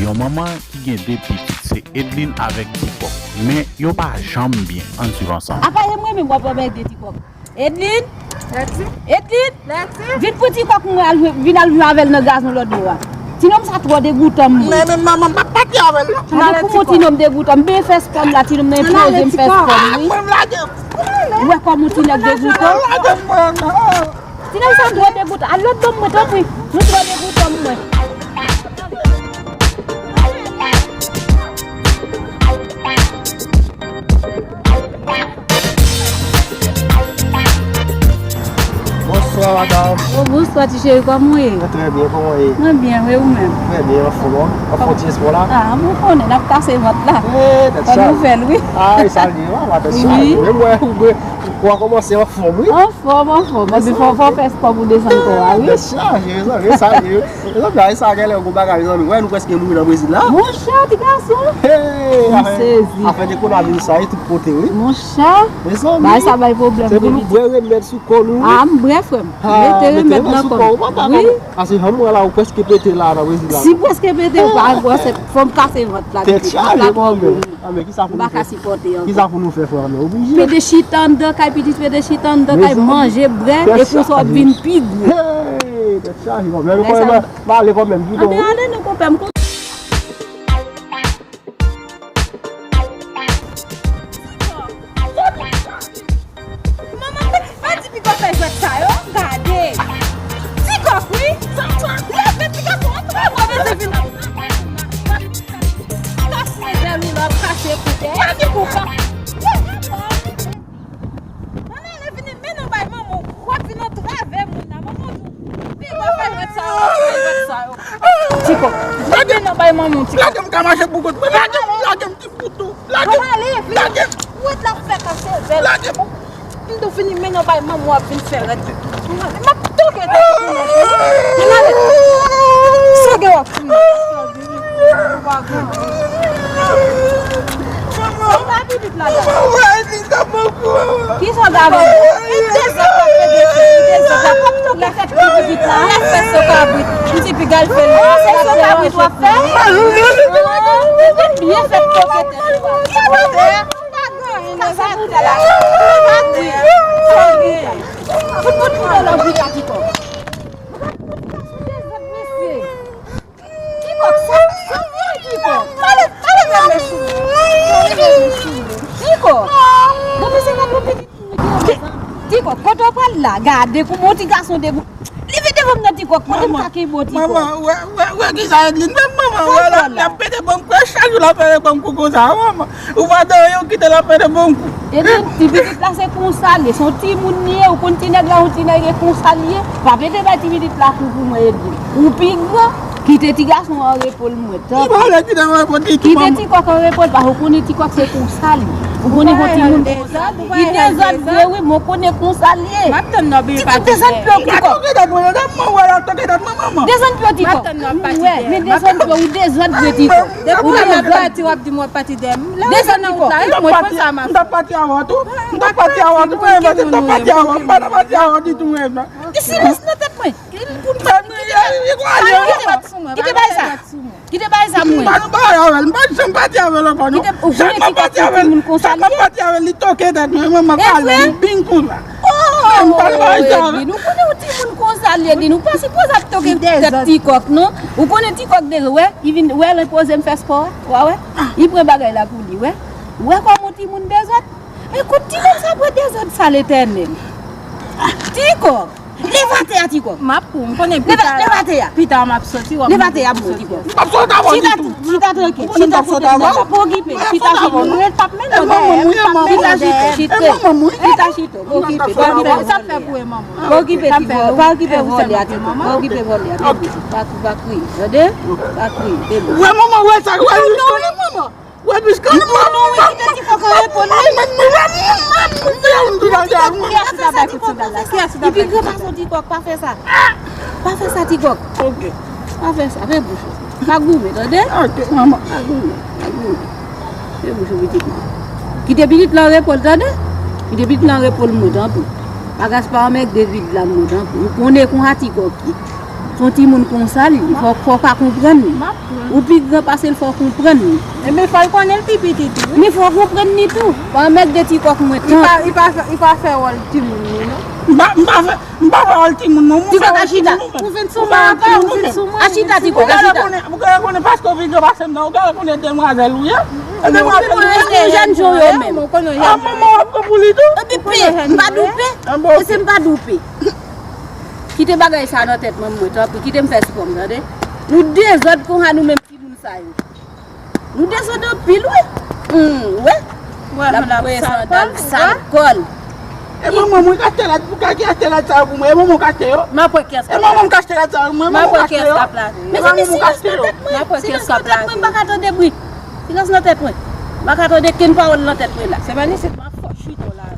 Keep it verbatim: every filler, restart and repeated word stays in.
Yon manman ki gen de pitit, se Edline avèk Ti Kòk, men yo pa janm byen. Ann swiv ansanm. Apa e mwen menm w ap anmède, Ti Kòk? Edline? Lèti? Edline? Lèti? Vin pou Ti Kòk mwen al jwe, vin al jwe avè l nan gazon lòt bò a. Ti nonm sa twò degoutan m, mwen. Men, men, manman, m pa pati avè l, non. Gade kouman ti nonm degoutan m. Ben fè spò m la, ti nonm nan enploze m fè spò m, wi. Mwen lage m. Ou wè kòman ti nèg degoutan? Lage m, mwen, non. Ti nèg sa twò degoutan. Al lòt bò mwen, tanpri. Nou twò degoutan mwen. Bonswa, madanm. Oh, bonswa, ti cheri, kòman w ye? Mwen trè byen, kòman w ye? Mwen byen, wi, ou menm? Trè byen, anfòm, wi. Anfòm, ti espò la? Ah, mwen konnen, n ap kase vant la. Eh, tèt chaje. Fò nou fè l, wi. Ah, e sa l ye, wi, atensyon. Wi. Mwen, mwen, mwen, mwen kòmanse anfòm, wi. Anfòm, anfòm. Epi fò, fò fè spò pou desann kò a, wi. Tèt chaje, mezanmi, e sa l ye, wi. Mezanmi, e sa genlè yon gwo bagay, mezanmi. Wè, nou prèske mouri nan Brezil la. Monchè, ti gason. Hey, m sezi. Afè de konaviris sa, e tout kote, wi. Monchè. Mezanmi. Bagay sa bay pwoblèm. Se pou nou bwè remèd sou kò nou, wi. Ah, m bwè, frè m. Ah, mete remèd nan kò m. Wi. Paske jan m wè la, ou prèske pete la, nan Brezil la. Si prèske pete, ou pa wè, se fò m kase vant la. Tèt chaje, mwen menm. Ah, men kisa pou nou fè? Kisa pou nou fè, frè m? Nou oblije. Pede chita anndan kay, pitit pede chita anndan kay, manje, bwè, e konsa w ap vin pi gwo. Hey, tèt chaje, frè m. Men, men, men, m ale kanmenm, kite w. Anben, ale non, konpè m. Manman, fè, fè Ti Kòk fè jwèt sa yo, gade. Ti Kòk, wi. Leve, ti gason, antre, mwen bezwen vin. Ti gason, mezanmi, l ap kache koutèy. Gade pou pa. Ann ale, vini, men non bay manman w. W ap vin antrave moun nan, manman w di w. Pi gwo fè jwèt sa yo, fè jwèt sa yo. Ti Kòk, vin men non bay manman w, Ti Kòk. Lage m ka mache pou kont mwen. Lage m, lage m, ti foutou. Lage m, lage m. Ou wè l ap fè kase vèl. Lage m. M tou fini men non bay manman w ap vin fè rèd. M ap toke tèt ou nan kou. Ann ale. Sa gen w ap fini. Ou pa gen. Ou pa pitit la, la. Kisa w ta vle? Li dezòd la, fè dezòd, li dezòd la. P ap toke tèt pitit la. L ap fè so kabrit. Li di piga l fè l. Ah, se so kabrit w ap fè? Ou konn byen fè toke tèt ou a. Kase koutèl la. Fout bout koutèl la, ou vin la Ti Kòk. Ti Kòk, sa, sa, Ti Kòk. Pale, pale, pale sou mwen. Pale sou mwen. Ti Kòk. Bon, men se pa pou pitit moun ki anmède. Ti Kòk, kote w pral la? Gade kouman yon ti gason degou-, leve devan m nan, Ti Kòk, kote m ka kenbe w, Ti Kòk? Manman, wè, wè, wè kisa Edline fè m, manman, wè la, l ap pete ban m kou, chak jou l ap pete ban m kou konsa, manman. Ou pa tande yo kite l ap pete ban m kou. Edline, ti pitit la se konsa l ye, se yon timoun li ye, ou konn ti nèg la, yon ti nèg e konsa l ye. Pa pete bay ti pitit la kou pou mwen, Edline. Ou pi gran, kite ti gason an repo l mwen. Li pa vle kite mwen pou ti tou, manman. Kite Ti Kòk an repo l, paske ou konnen Ti Kòk se konsa l ye. Ou konnen fò timoun konsa. Li dezòd vre, wi, mwen konnen konsa l ye. M ap tann nan, bebe, pa dezòd. Ti Kòk, desann pye w, Ti Kòk. Mwen wè l ap toke tèt mwen, manman. Desann pye w, Ti Kòk. M ap tann nan, pa dezòd. Men desann pye w, ou dezòd vre, Ti Kòk. Depi lè m ap pati, w ap di m w ap pati dèyè m. Lè w nan wout la, e mwen pran sa m ap fè. M t ap pati avan tou. M t ap pati avan tou, mwen menm, m t ap pati avan. M pa t ap pati avan ditou, mwen menm, non. Gen silans nan tèt mwen. Kite bagay sa. Kite bagay sa mwen. M pa t pati avè l, m pa t janm pati avè l ankò, non. Ou konnen Ti Kòk se timoun konsa l ye. Chak m ap pati avè l, li toke tèt mwen, manman, kale m, bing konsa. M pa t bay sa. Ou konnen yon timoun konsa l ye, Edline, ou pa sipoze ap toke tèt Ti Kòk, non. Ou konnen Ti Kòk dezòd, wè, li vin, wè, l enpoze m fè spò a, w a wè. Li pran bagay la pou li, wè. Wè kòman yon timoun dezòd. Ekout, ti nonm sa pran dezòd sa, Letènèl. Ti Kòk, leve atè a, Ti Kòk. M ap pou, m konnen pita, leve atè a. Pita m ap soti, w ap. Leve atè a pou mwen, Ti Kòk. M p ap soti avan ditou. Chita, chita tranke, chita tranke, pa okipe, chita chita. Mwen p ap mennen w dèyè, m p ap mennen w dèyè. Chita, chita, chita, pa okipe, pa okipe. Sa fè pou e manman. Pa okipe, Ti Kòk, pa okipe vòlè a, Ti Kòk, pa okipe vòlè a, pa okipe, pa kriye, tande? Pa kriye, bebe. Wè manman, wè sa, wè manman. Wè, piske non, non, wi, kite Ti Kòk an repo l, wi. Kiyès ou ta bay kout sandal la? Kiyès ou ta bay kout sandal la? Epi gran gason Ti Kòk, pa fè sa. Pa fè sa, Ti Kòk. Ok. Pa fè sa, fè bouch ou. Pa goumen, tande? Ok, manman. Pa goumen, pa goumen. Fè bouch ou, pitit mwen. Kite pitit la an repo l, tande? Kite pitit la an repo l, mwen, tanpri. Pa gaspiye anmède pitit la, mwen, tanpri. Ou konnen konsa Ti Kòk ye. Se yon timoun konsa li, fò, fò w ka konprann li. Ou pi gran pase l, fò w konprann li. Ebyen, fò l konnen l pi piti tou, wi. Men fò w konprann li tou. Pa anmègde ti kòk mwen tan. Li pa, li pa fè, li pa fè wòl timoun li, non. M pa, m pa fè, m pa fè wòl timoun, non. Ti kòk a chita. Ou vin sou mwen ankò, ou vin sou mwen. A chita, ti kòk, a chita. Ou genlè konnen, ou genlè konnen paske w pi gran pase m nan, ou genlè konnen demwazèl ou ye. E demwazèl ou ye. Ou jèn jan yo menm. Ou konnen jèn jan yo. A, manman w ap pran pou li tou. Epi pe, m pa doupe. E se m pa doupe. Kite bagay sa nan tèt mwen, mwen, tanpri, kite m fè spò m, tande? Nou dezòd konsa, nou menm timoun sa yo. Nou dezòd anpil, wi. Hmm, wi. L ap voye sandal, sal kò l. E manman mwen k achte rad, pou kay ki achte rad sa yo pou mwen, e manman w k achte yo. M ap wè kiyès k ap lave. E manman m k achte rad sa yo pou mwen, e manman w k achte yo. Mezanmi, silans nan tèt mwen. M ap wè kiyès k ap lave. Silans nan tèt mwen, m pa ka tande bri. Silans nan tèt mwen. M pa ka tande kenn pawòl nan tèt mwen la. Se pa isit m ap fò chwit w la.